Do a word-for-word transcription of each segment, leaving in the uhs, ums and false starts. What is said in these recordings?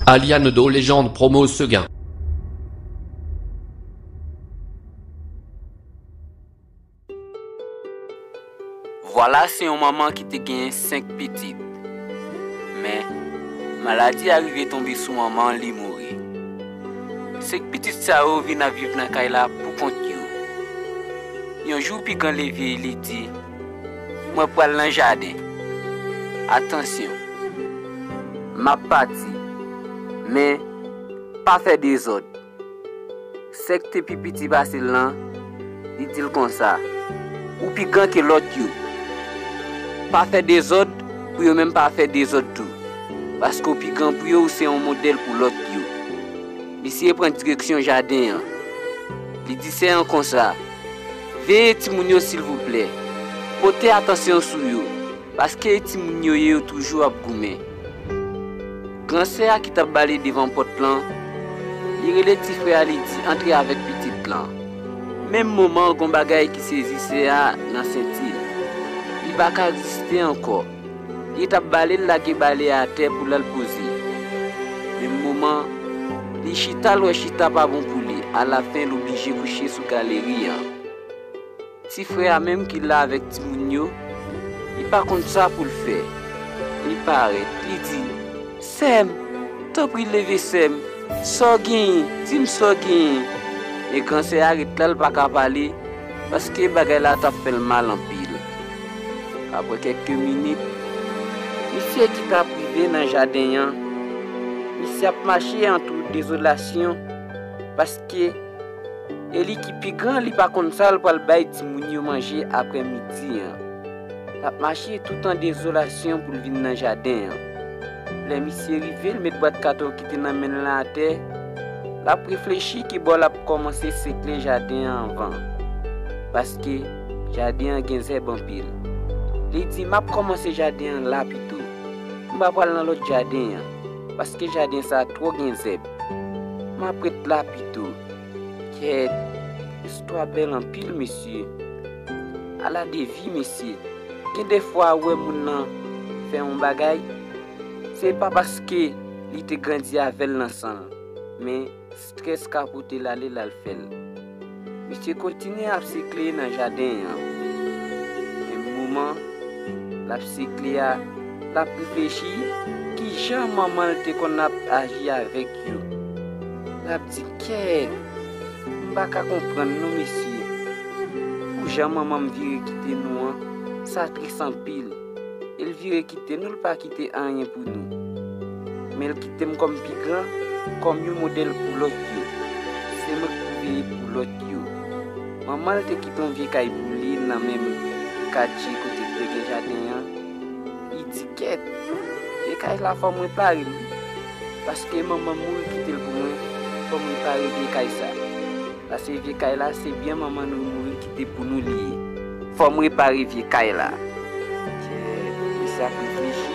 Aliane de Légende promo Seguin. Vwala, se yon manman ki te gen senk pitit. Men, maladi a rive tonbe sou manman an, li mouri. Senk pitit sa yo vin ap viv nan kay la pou kont yo. Yon jou, pi gran leve, li di, "Mwen pral nan jaden. Atansyon, m ap pati, men pa fè dezòd." Sè k te pi piti pase l lan, li di l konsa, "Ou pi gran ke lòt yo. Pa fè dezòd pou yo menm pa fè dezòd tou. Paske w pi gran pou yo, ou se yon modèl pou lòt yo." Misye pran direksyon jaden an. Li di sè an konsa, "Veye timoun yo, silvouplè. Pote atansyon sou yo, paske e timoun yo ye, yo toujou ap goumen." Gran sè a ki t ap bale devan pòt lan, li rele ti frè a, li di, "Antre avèk pitit lan." Menm moman an, gon bagay ki sezi sè a nan senti l. Li pa ka reziste ankò. Li t ap bale, l lage bale a atè pou l al poze. Menm moman, li chita, l wè chita pa bon pou li. Alafen, l oblije kouche sou galeri an. Ti frè a menm ki la avèk timoun yo, li pa konn sa pou l fè. Li parèt, li di, "Sè m, tanpri leve sè m, sa w genyen, di m sa w genyen." Men gran sè a ret la, l pa ka pale, paske bagay la t ap fè l mal anpil. Apre kèk minit, misye ki t ap rive nan jaden an, misye ap mache an tout dezolasyon, paske e li ki pi gran, li pa konn sa l pral bay timoun yo manje aprè midi an. L ap mache tout an dezolasyon pou l vin nan jaden an. Lè misye rive, l met bwat katon ki te nan men l lan atè. L ap reflechi ki bò l ap kòmanse sekle jaden an anvan. Paske jaden an gen zèb anpil. Li di, "M ap kòmanse jaden an la pito. M pa pral nan lòt jaden an, paske jaden sa a twò gen zèb. M ap ret la pito." Kèt, istwa bèl anpil, mesye. Ala de vi, mesye. Gen de fwa, ou wè moun nan fè yon bagay, se pa paske li te grandi avè l nan san l, men strès ka pote l ale, l al fè l. Misye kontinye ap sikle nan jaden an. Menm moman, l ap sikle a, l ap reflechi kijan manman l te konn ap aji avèk yo. L ap di, "Kèt, m pa ka konprann non, mesye. Pou jan manman m vire kite nou an, sa tris anpil." E l vire kite nou, l pa kite anyen pou nou. Men l kite m kòm pi gran, kòm yon modèl pou lòt yo. Se mwen k pou veye pou lòt yo. Manman l te kite yon vye kay pou li nan menm katye kote l te gen jaden an. Li di, "Kèt, vye kay la fò m repare l wi. Paske manman m mouri kite l pou mwen, fò m repare vye kay sa." Paske vye kay la, se byen manman nou mouri kite pou nou li ye. Fò m repare vye kay la. Kèt, misye ap reflechi.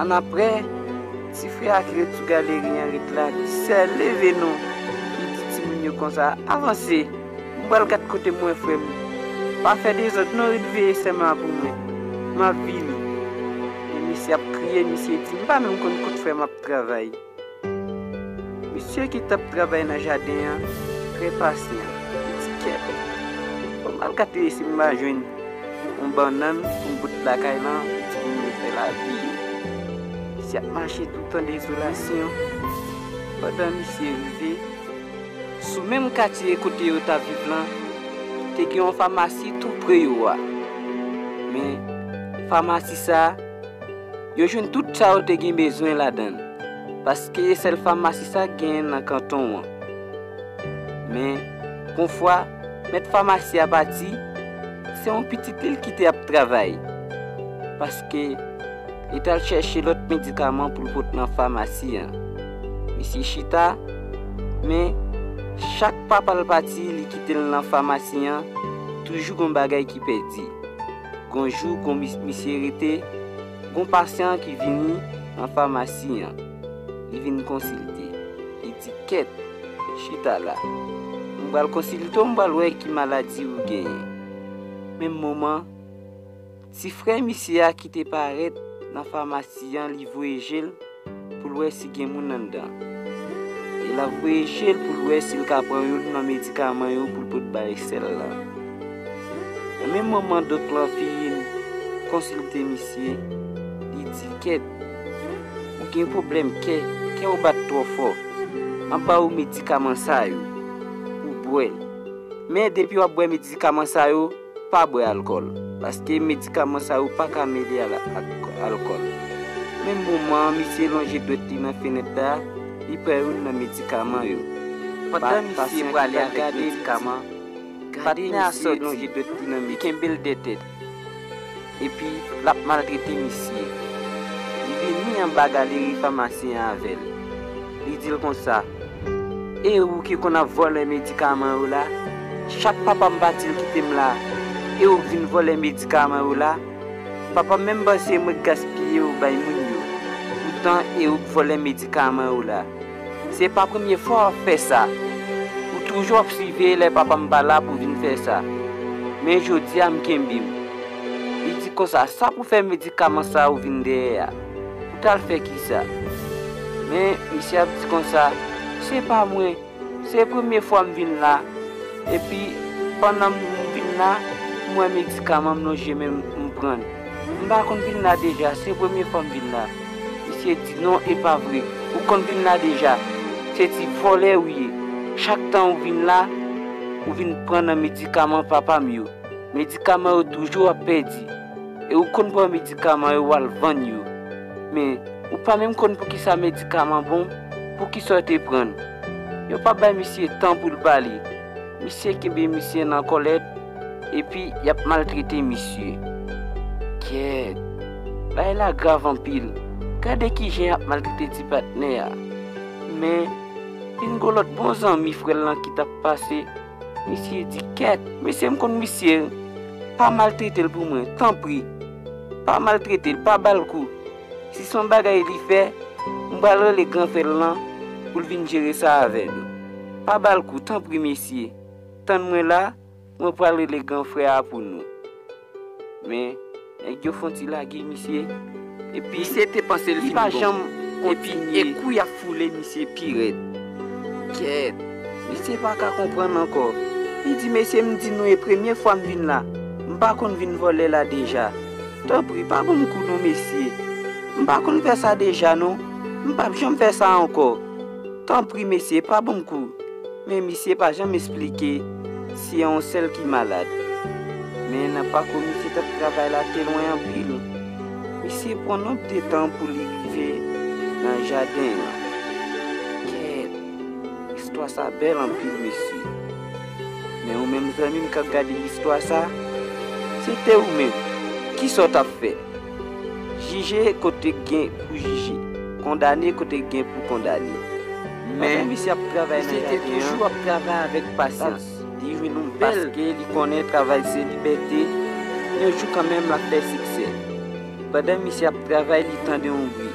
Annapre, ti frè a ki ret sou galeri an ret la, di, "Sè, leve non." Li di timoun yo konsa, "Avanse, m pral gad kote m wè frè m. Pa fè dezòd non, ret veye sè m la pou mwen. M ap vini." Men misye ap kriye, misye di, "M pa menm konn kot frè m ap travay." Misye ki t ap travay nan jaden an trè pasyan. Li di, "Kèt, fò m al gade si m pa jwenn yon bannann pou m pot lakay lan pou timoun yo fè lavi yo." Misye ap mache tout an dezolasyon. Pandan misye rive, sou menm katye kote yo t ap viv lan, te gen yon famasi tou pre yo a. Men, famasi sa a, yo jwenn tout sa yo te gen bezwen ladan l, paske sèl famasi sa k genyen nan kanton an. Men, gon fwa, mèt famasi a pati, se yon pitit li l kite ap travay, paske li t al chèche lòt medikaman pou l pot nan famasi an. Misye chita, men chak papa l pati, li kite l nan famasi an, toujou gon bagay ki pèdi. Gon jou, gon mis-, misye rete, gon pasyan ki vini nan famasi an. Li vin konsilte. Li di, "Kèt, chita la. M pral konsilte w, m pral wè ki maladi ou genyen." Menm moman, ti frè misye a ki te parèt nan famasi an, li voye je l, pou l wè si gen moun anndan. E l ap voye je l pou l wè si l ka pran youn nan medikaman yo pou l pot bay sè l lan. Nan menm moman dòk lan fin konsilte misye, li di, "Kèt, ou gen pwoblèm kè, kè w bat twò fò. M ap ba ou medikaman sa yo pou w bwè l. Men depi w ap bwè medikaman sa yo, pa bwè alkòl, paske medikaman sa yo pa ka mele al-, ak alkòl." Menm moman an, misye lonje dwèt li nan fenèt la, li pran youn nan medikaman yo. Pandan misye prale avèk medikaman, patnè a sòti, li kenbe l de tèt, epi l ap maltrete misye. Li vini anba galeri famasyen an avè l. Li di l konsa, "E ou ki konn ap vòlè medikaman yo la? Chak papa m pati l kite m la, e ou k vin vòlè medikaman yo la? Papa m menm panse mwen k gaspiye yo bay moun yo. Poutan e ou k vòlè medikaman yo la. Se pa premye fwa w ap fè sa. Ou toujou ap siveye lè papa m pa la pou vin fè sa. Men jodi a m kenbe w." Li di konsa, "Sa pou fè medikaman sa yo vin dèyè a? Ou t al fè kisa?" Men misye ap di konsa, "Se pa mwen. Se premye fwa m vin la. Epi, pandan m vin la, m wè medikaman, m lonje men m, m pran l. M pa konn vin la deja, se premye fwa m vin la." Misye di, "Non, e pa vre. Ou konn vin la deja. Se ti vòlè ou ye. Chak tan ou vin la, ou vin pran nan medikaman papa m yo. Medikaman yo toujou ap pèdi. E ou konn pran medikaman yo, w al vann yo. Men, ou pa menm konn poukisa medikaman bon, poukisa w te pran l?" Yo pa bay misye tan pou l pale. Misye kenbe misye nan kòlèt, epi y ap maltrete misye. Kèt, bagay la grav anpil. Gade kijan y ap maltrete ti patnè a. Men, vin gon lòt bon zanmi frè l lan ki t ap pase. Misye di, "Kèt, mesye, m konn misye. Pa maltrete l pou mwen, tanpri. Pa maltrete l, pa ba l kou. Si se yon bagay li fè, m pral rele gran frè l lan pou l vin jere sa avè nou. Pa ba l kou, tanpri, mesye. Tann mwen la, mwen pral rele gran frè a pou nou." Men, nèg yo fè yon ti lage misye. Epi, misye te panse l fin bon. Li pa janm kontinye. Epi, e kou y ap foule misye pi rèd. Kèt, misye pa ka konprann ankò. Li di, "Mesye, m di nou, e premye fwa m vin la. M pa konn vin vòlè la deja. Tanpri, pa ban m kou non, mesye. M pa konn fè sa deja non. M p ap janm fè sa ankò. Tanpri, mesye, pa ban m kou." Men misye pa janm esplike si se yon sèl ki malad. Men nan pakou misye t ap travay la te lwen anpil. Misye pran nonb de tan pou li rive nan jaden an. Kèt, istwa sa bèl anpil, mesye. Men ou menm zanmi m k ap gade istwa sa, si te ou menm, kisa w t ap fè? Jije kote gen pou jije, kondane kote gen pou kondane. Men, misye ap travay nan jaden an, toujou ap travay avèk pasyans. Li jwenn yon bèl, paske li konnen travay se libète, yon jou kanmenm l ap fè siksè. Pandan misye ap travay, li tande yon bri.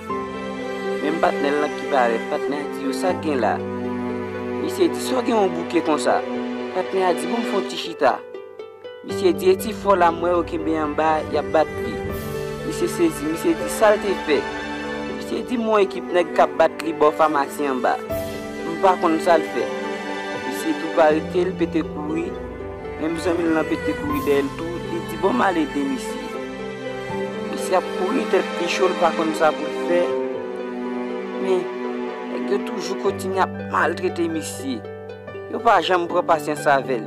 Menm patnè l lan ki parèt, patnè a di yo, "Sa k gen la?" Misye di, "Sa w gen yon bouke konsa?" Patnè a di, "Bon, m fè yon ti chita." Misye di, "E ti fò la m wè yo kenbe anba, y ap bat li." Misye sezi, misye di, "Sa l te fè?" Misye di, "M wè yon ekip nèg k ap bat li bò famasi anba. M pa konn sa l fè." Misye tou pa rete, l pete kouri. Menm zanmi l lan pete kouri dèyè l tou, li di, "Bon, m al ede misye." Misye ap kouri, tèt li cho, l pa konn sa pou l fè. Men, nèg yo toujou kontinye ap maltrete misye. Yo pa janm pran pasyans avè l.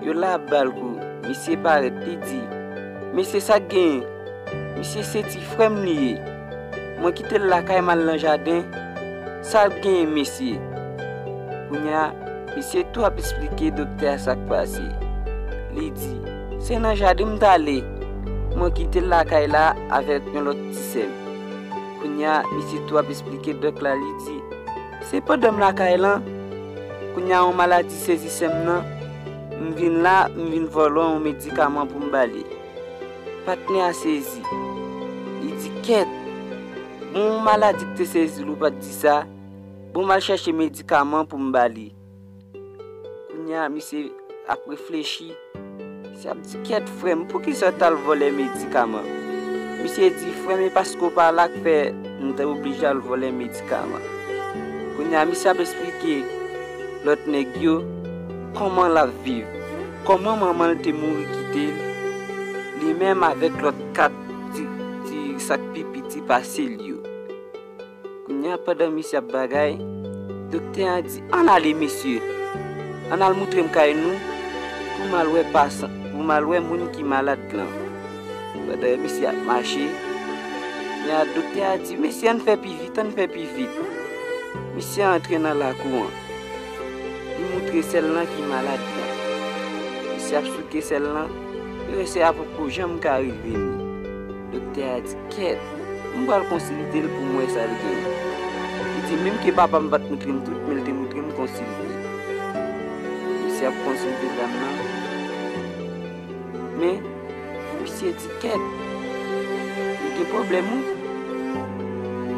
Yo la ap ba l kou. Misye parèt, li di, "Mesye, sa k genyen?" "Misye, se ti frè m li ye. Mwen kite l lakay m al nan jaden. Sa k genyen, mesye?" Kounye a, misye tou ap esplike doktè a sa k pase. Li di, "Se nan jaden m t ale. Mwen kite l lakay la avèk yon lòt ti sè m." Kounye a, misye tou ap esplike dòk la, li di, "Se pandan m lakay lan, kounye a yon maladi sezi sè m nan, m vin la, m vin vòlò yon medikaman pou m ba li." Patnè a sezi. Li di, "Kèt! Bon, yon maladi k te sezi l, ou pa t di sa? Bon, m al chèche medikaman pou m ba li." Kounye a, misye ap reflechi. Misye ap di, "Kèt, frè m, poukisa w t al vòlè medikaman?" Misye di, "Frè m, e paske w pa la k fè m te oblije al vòlè medikaman. Kounye a, misye ap esplike lòt nèg yo kòman l ap viv, kòman manman l te mouri kite l, li menm avèk lòt kat ti, ti sa k pi piti pase l yo. Kounye a, pandan misye ap bagay, doktè a di, "Ann ale, mesye, ann al moutre m kay nou, pou m al wè pasan, pou m al wè moun ki malad lan." Pandan misye ap mache, kounye a, doktè a di, "Mesye, ann fè pi vit, ann fè pi vit." Misye antre nan lakou an. Li moutre sè l lan ki malad lan. Misye ap souke sè l lan, yo wè sè a poko janm ka revini. Doktè a di, "Kèt, m pral konsilte l pou m wè sa l genyen." Li di, "Menm ke papa m pa t moutre m tout, men l te moutre m konsilte." Misye ap konsilte dam nan. Men, misye di, "Kèt, li gen pwoblèm, wi."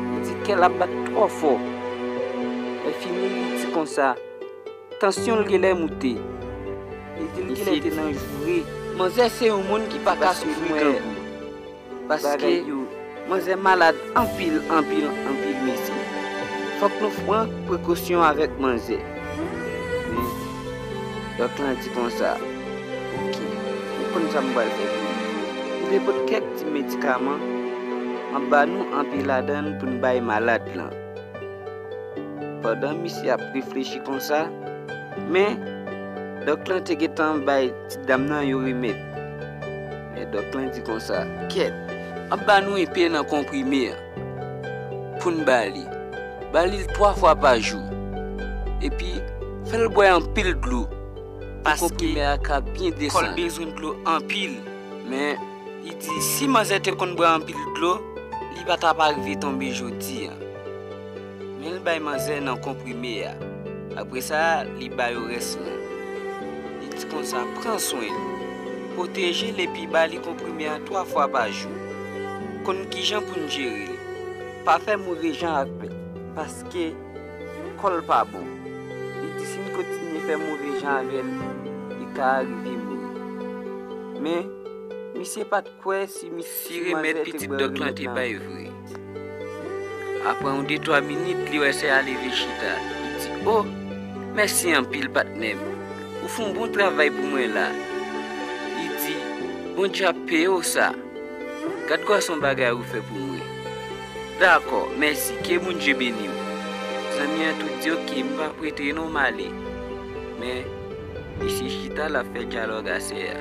Li di, "Kè l ap bat twò fò." Lè fini, li di konsa, tansyon l genlè moute. Li di l genlè te nan joure. Manzè se yon moun ki pa ka soufri grangou. Paske manzè malad anpil, anpil, anpil, mesye. Fòk nou pran prekosyon avèk manzè. Men, dòk lan di konsa, "Oke, m konn sa m pral fè pou li. M te pot kèk ti medikaman, m ap ba nou anpe ladan l pou n bay malad lan." Pandan misye ap reflechi konsa, men, dòk lan te gentan bay ti dam nan yon remèd. Men dòk lan di konsa, "Kèt, ap ba nou enpe nan konprime an pou n ba li. Ba li l twa fwa pa jou. Epi, fè l bwè anpil dlo pou konprime a ka byen desann." Paske kò l bezwen dlo anpil. Men, li di, si manzè te konn bwè anpil dlo, li pa t ap arive tonbe jodi a. Men l bay manzè nan konprime a. Apre sa, li ba yo rès lan. Li di konsa, "Pran swen l. Pwoteje l epi ba li konprime a twa fwa pa jou. Konn kijan pou n jere l. Pa fè move jan avè l, paske kò l pa bon." Li di si n kontinye fè move jan avè l, li ka arive mouri. Men, misye pa t kwè si misye remèd pitit dòk lan te bay vre. Apre yon de twa minit, li wè sè a leve chita. Li di, "O, mèsi anpil, patnè m. Ou fè yon bon travay pou mwen la." Li di, "Bondye ap peye w sa. Gad gwason bagay ou fè pou mwen." "Dakò, mèsi, ke Bondye beni w." Zanmi an tou di, "Oke, m p ap rete non, m ale." Men, misye chita l ap fè dyalòg a sè a.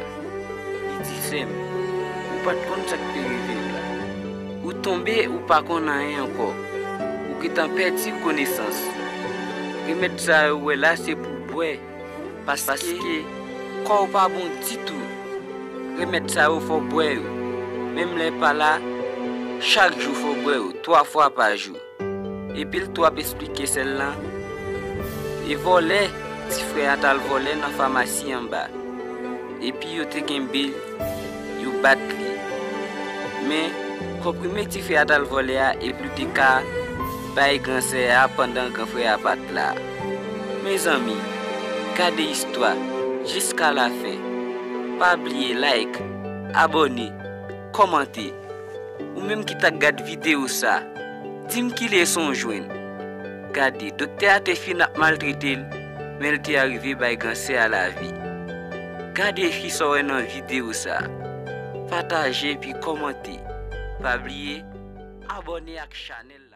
Li di, "Sè m, ou pa t konn sa k te rive w la. Ou tonbe, ou pa konn anyen ankò. Ou gentan pèdi konesans. Remèd sa yo w wè la, se pou w bwè, paske kò w pa bon ditou. Remèd sa yo fò w bwè yo. Menm lè pa la, chak jou fò w bwè yo, twa fwa pa jou." Epi l tou ap esplike sè l lan. E vòlè, ti frè a t al vòlè nan famasi anba. Epi yo te kenbe l, yo bat li. Men, konprime ti frè a t al vòlè a, epi l te ka bay gran sè a pandan gran frè a pa t la. Mezanmi, gade istwa jiska lafen. Pa bliye like, abòne, kòmante. Ou menm ki t ap gad videyo sa, di m ki leson w jwenn. Gade, doktè a te fin ap maltrete l, men l te arive bay gran sè a lavi. Gade fi sa w wè nan videyo sa. Pataje epi kòmante. Pa bliye, abòne ak chanèl.